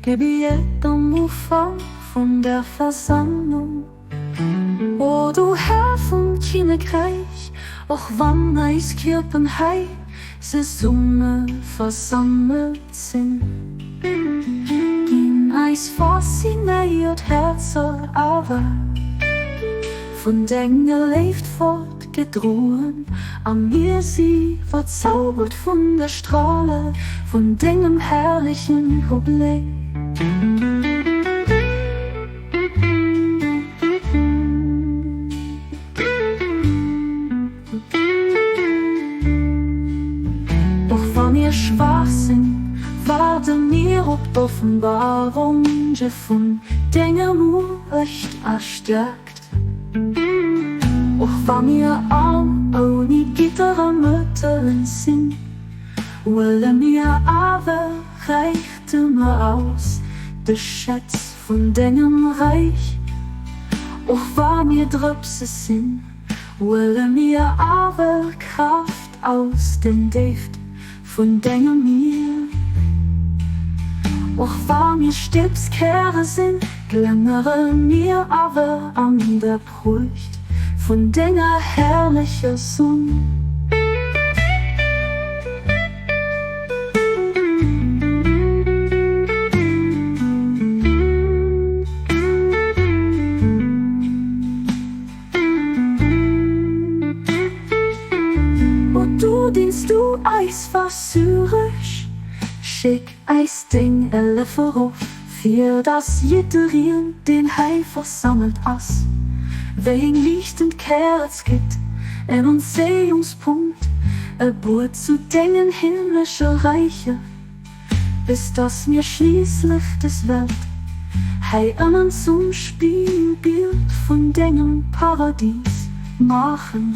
Gebiet am Ufank vun der Versammlung. O du Här vum Kinnekräich, och wann eis Kierpen hei zesumme versammelt sinn, ginn eis faszinéiert Häerzer awer vun denger Léift fortgedroen a mir si verzaubert vun der Strale vun dengem herrlechen Ubléck. Och wa mir schwaach sinn, waarde mir op d'Offenbarung vun denger Muecht a Stärkt. Och wa mir all ouni Gitter a Mëttelen sinn, huele mir awer Räichtemer aus de Schätz vun dengem Räich. Och wa mir Drëpse sinn, huele mir awer Kraaft aus den Déift vun dengem Mier. Och wa mir Stippskäre sinn, glënnere mir awer an der Pruecht vun denger herrlecher Sonn. O du, deen s du eis versuergs, schéck eis deng Hëllef erof, fir dass jiddereen, deen hei versammelt ass, wéi eng liichtend Käerz kritt, en Anzéiungspunkt, e Buet zu dengen himmlesche Räicher, bis dass mir schliisslech des Welt hei ënnen zum Spiegelbild vun dengem Paradies maachen.